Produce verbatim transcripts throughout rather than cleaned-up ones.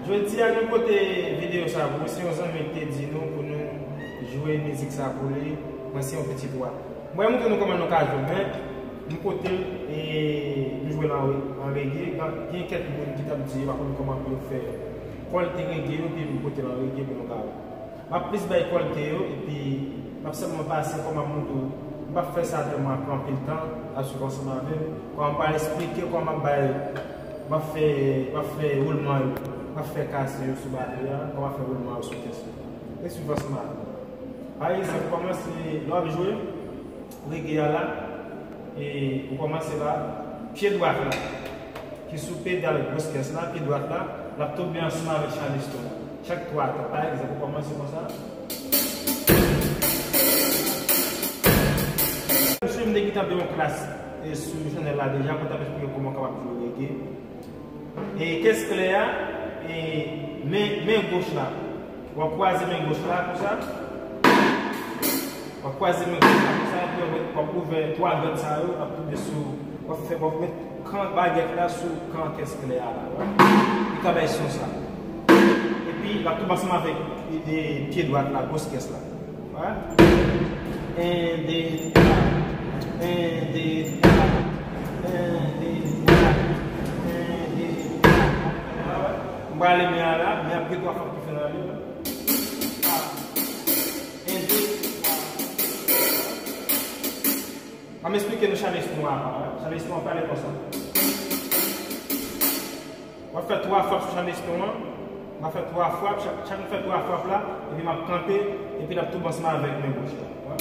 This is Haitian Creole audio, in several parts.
Jodi a nou pote videyo sa pou se yon zanmi ki te di nou pou nou jwe mizik sa pou li. Mwen se yon pitit wa. Mwen montre nou kòman nou ka jwe, men m pote l e m jwe l an re- an reggae. Gen kèk moun ki t ap di yo pa konn kòman pou yo fè kòlte reggae yo, epi m pote l an reggae pou nou ka wè. M ap plis bay kòlte yo, epi m ap sèlman pase kòman m montre w. M p ap fè sa tèlman ap pran anpil tan, ap swiv ansanm avè m. Kòman m pral eksplike w, kòman m ap bay, m ap fè, m ap fè woulman yo, m ap fè kase yo sou batri a, kòman m ap fè woulman yo sou kès yo. Rete swiv ansanm avè m. Pa egzanp, kòmanse lè w ap jwe reggae a la, e ou kòmanse pa pye dwat la ki sou pedal gwos kès la, pye dwat la, l ap tonbe ansanm avèk chaleston an. Chak twa tan, pa egzanp, ou kòmanse konsa. Mesye, m te gentan fè yon klas e sou chanèl la deja, mwen t ap eksplike kòman w kapab jwe reggae. E kès klè a, e men, men goch la. W ap kwaze men goch la konsa. W ap kwaze men goch la konsa, epi w ap, w ap ouvè twa gad sa yo, w ap tonbe sou, w ap fè, w ap met kan bagèt la sou kan kès klè a la. Li ka bay son sa. Epi, l ap tonbe ansanm avèk, e, e, pye dwat la, gwos kès la. Wè. En, de, twa. En, de, twa. En, de, twa. En, de, twa. Wè. M prale men an la, men ap gen twa fòm ki fè nan li. Twa. En, de, twa. An m eksplike nou chaleston an apa, wè. Chaleston an prale konsa. W ap fè twa frap sou chaleston an. M ap fè twa frap, chak, chak m fè twa frap la, epi m ap kanpe, epi l ap tonbe ansanm avèk men goch la. Wè.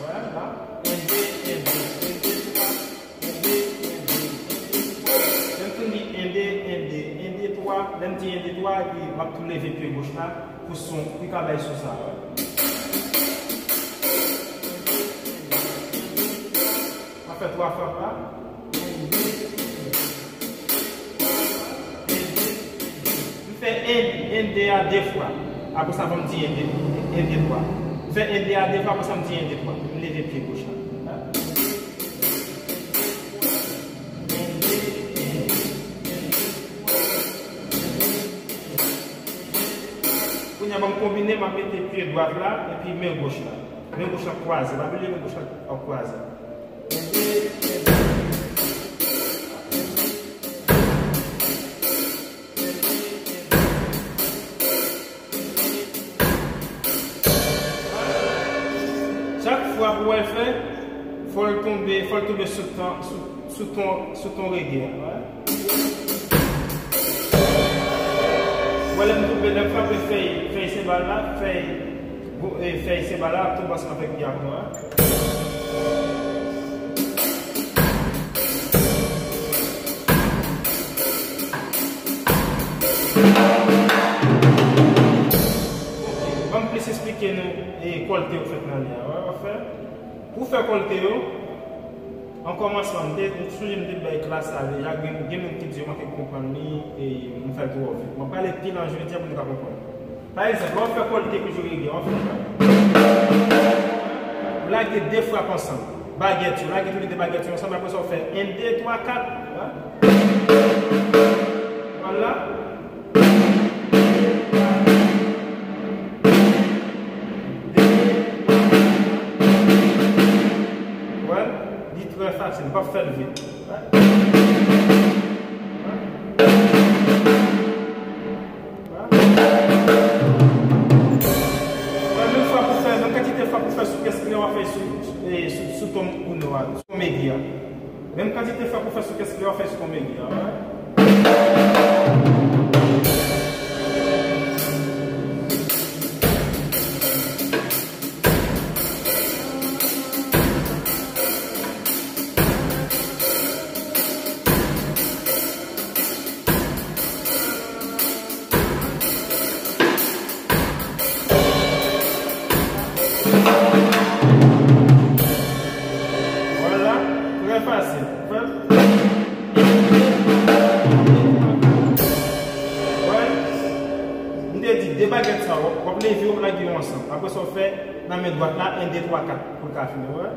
Wè, la. En, de, en, de, en, de, twa, en, de, en, de, en, de, twa. Lè m fin di en, de, en, de, en, de, twa, lè m di en, de, twa, epi m ap tou leve pye goch la pou son, pou l ka bay son sa, wè. M ap fè twa frap la. En, de, en, de. M fè en, en, de a de fwa. Apre sa, fò m di en, de, en, de, twa. M fè en, de a de fwa, apre sa, m di en, de, twa. M leve pye goch la. Kounye a, ban m konbine, m ap mete pye dwat la, epi men goch la. Men goch la ap kwaze. Pa bliye men goch la ap kwaze. Chak fwa pou w al fè, fò l tonbe, fò l tonbe sou ton, sou, sou ton, sou ton reggae a. Wè, lè m tonbe, lè m frape fèy, fèy senbal la, fèy, gwo, e, fèy senbal la ap tonbe ansanm avèk pye a pou mwen. Ban m plis eksplike nou, e, kòlte yo fèt nan li a. Wè, w ap fè. Pou fè kòlte yo, an kòmansman, m te, m sonje m te bay klas sa deja, gen, gen moun ki di yo manke konprann li, e m fè l twò vit. Mwen prale pi lwen jodi a pou nou ka konprann. Pa egzanp, lè w ap fè kòlte pou jwe reggae, w ap fè sa. Ou lage de frap ansanm. Bagèt yo, lage tou lè de bagèt yo ansanm, apre sa w fè en, de, twa, kat. Wè. Vwala. Wè, li trè fasil, m p ap fè l vit. Wè. Wè, menm fwa pou fè, menm kantite fwa pou fè sou kès klè, w ap fè sou, sou, sou, sou ton uno a tou. Ton megi a. Menm kantite fwa pou fè sou kès klè, w ap fè sou ton megi a, right? Vwala, trè fasil. Wè, m te di de bagèt sa, w ap, w ap leve yo, w ap lage yo ansanm. Apre sa, w fè nan men dwat la, en, de, twa, kat, pou l ka fini, wè.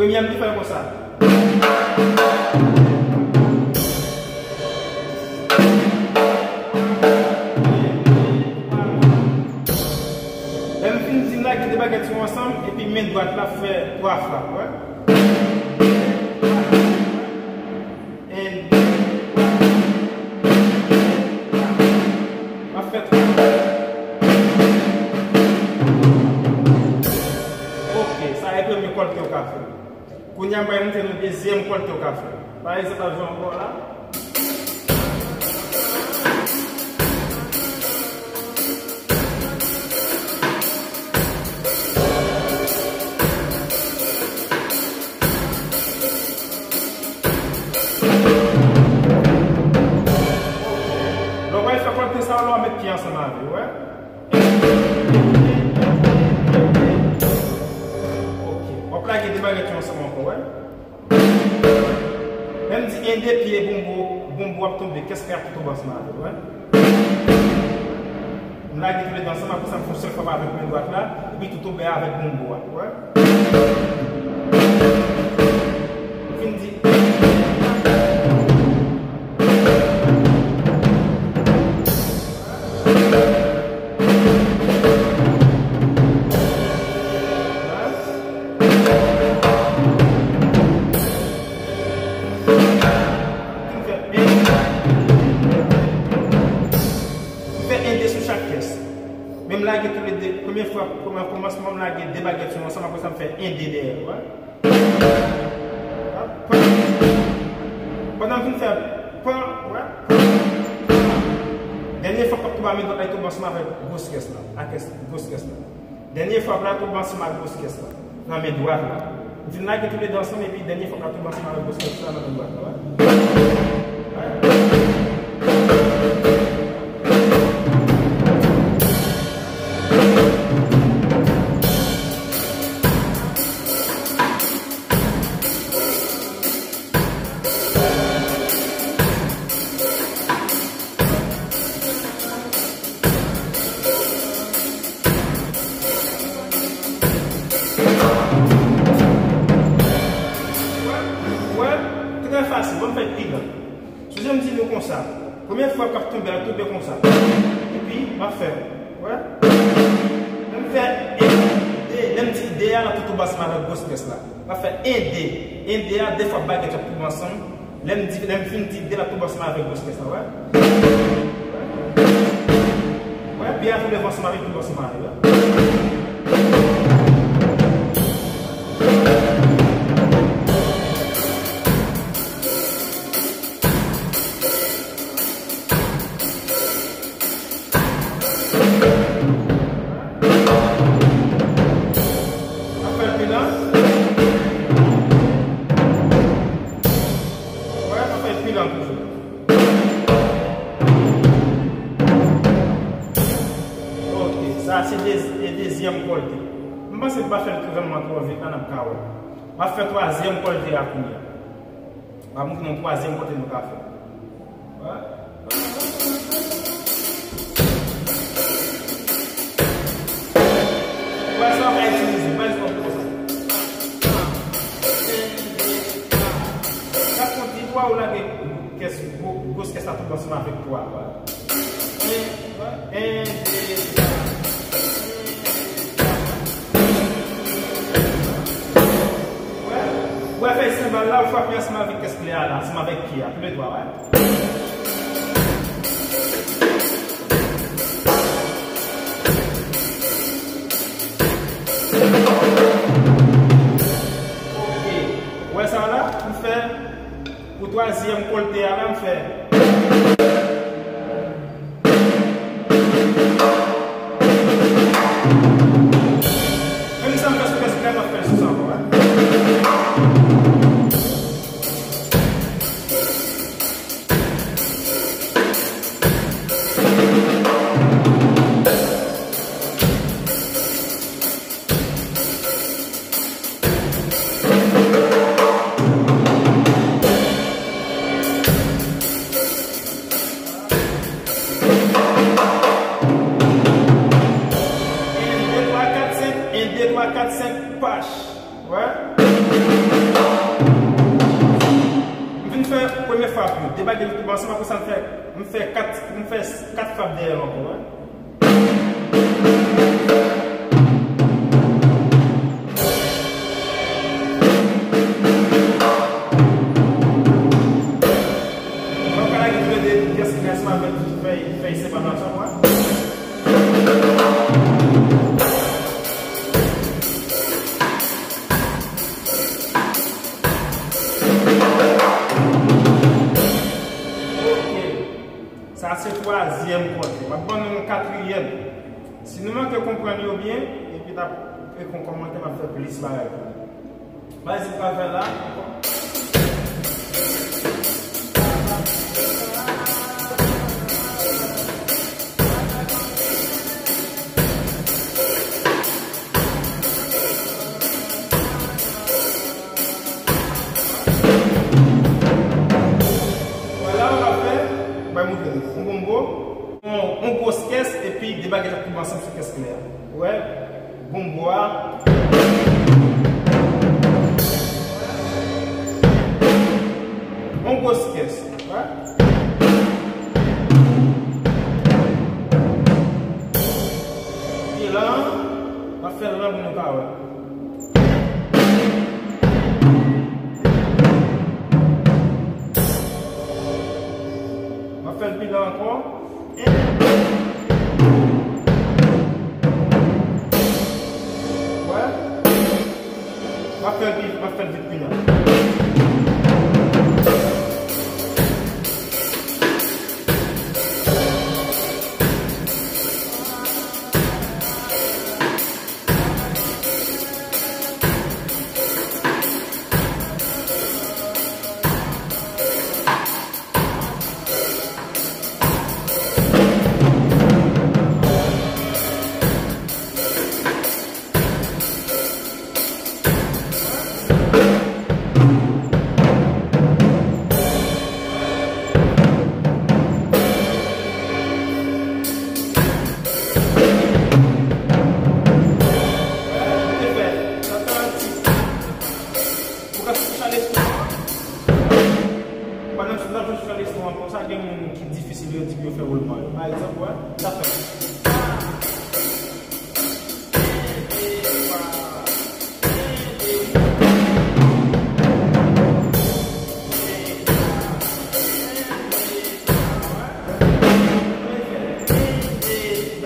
Premye a m te fè l konsa. Lè m fin di m lage de bagèt yo ansanm, epi men dwat la fè twa frap, wè. En, de, twa. M ap fè twa. Ok, sa e premye kòlte w ka fè. Kounye a, m pral montre nou dezyèm kòlte w ka fè. Pa egzanp, ap jwe ankò la. Lè w pral fè kòlte sa, w met pye ansanm avè l, wè. Ok. W ap lage de bagèt yo ansanm ankò, wè. Lè m di en, de, pye bonbo, bonbo ap tonbe, kès la ap tonbe ansanm avè l, wè. M lage tou le de ansanm, apre sa m fè yon sèl frap avèk men dwat la, epi tou tonbe avèk bonbo a, wè. M fin di, M fè en, de sou chak kès. Men m lage tou le de. Premye fwa, kòman, kòmansman, m lage de bagèt yo ansanm, apre sa, m fè en, de dèyè, wè. Pandan m fin fè pan, wè, pan. Dènye fwa k ap tonbe a men dwat la, li tonbe ansanm avèk gwos kès la, a kès, gwos kès la. Dènye frap la tonbe ansanm ak gwos kès la nan men dwat la. M fin lage tou le de ansanm epi dènye frap la tonbe ansanm avèk gwos kès la nan men dwat la, wè. Wè, trè fasil, ban m fè l pi gran. Sonje m di nou konsa, premye frap k ap tonbe a, tonbe konsa. Epi, m ap fè, wè. Lè m fè en, de, lè m di de a, l ap tou tonbe ansanm avèk gwos kès la. M ap fè en, de. En, de a, de frap bagèt yo ap tonbe ansanm. Lè m di, lè m fin di de la tonbe ansanm avèk gwos kès la, wè. Wè, pye a tou leve ansanm avèk tonbe ansanm avèk, wè. Ap fè l pi lan. Wè, ap fè l pi lan toujou. Ok, sa se de-, e dezyèm kòlte. M panse m pa fè l vrèman twò vit la, n ap ka wè. M ap fè twazyèm kòlte a kounye a. M ap montre nou twazyèm kòlte nou ka fè. Wè. Wè sa w ka itilize, pa egzanp konsa. Sa konte twa ou lage kès, gwo, gwos kès la tonbe ansanm avèk twa, wè. En, wè, en, de, twa. Wè, wè fèy senbal la, ou frape ansanm avèk kès klè a la, ansanm avèk pye a, tou le twa, wè. Ok. Wè sa la, m fè pou twazyèm kòlte a la, m fè. Menm sa m fè sou kès klè, m ap fè l sou sa ankò, wè. Frap yo, de bagay yo tou ansanm, apre sa m fè, m fè kat, m fè kat frap dèyè l ankò, wè. Mwen ka lage tou le de pyès li ansanm avè l, fè, fè separasyon, wè. Ok. Sa se twazyèm kòd yo. M ap ban nou yon katriyèm. Si nou manke konprann yo byen, epi n ap ekri yon kòmantè, m ap fè plis bagay pou nou. Baz, m pral fè la. Vwala, w ap fè, bay montre nou. Yon bonbo, yon, yon gwòs kès, epi de bagay k ap tonbe ansanm sou kès klè a. Ou wè? Bonbo a. Yon gwòs kès. Ou wè? Epi la, m ap fè l lan pou nou ka wè. M ap fè l pi lan ankò. Wè. M ap fè l pi, m ap fè l vit pi lan. Ou ka switch a leson an. Pandan m ap switch a leson an konsa, gen moun ki difisil, yo di pou yo fè woulman yo. Pa egzanp, wè, sa fè.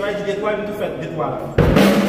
Lè w di de twa, m tou fè de twa la.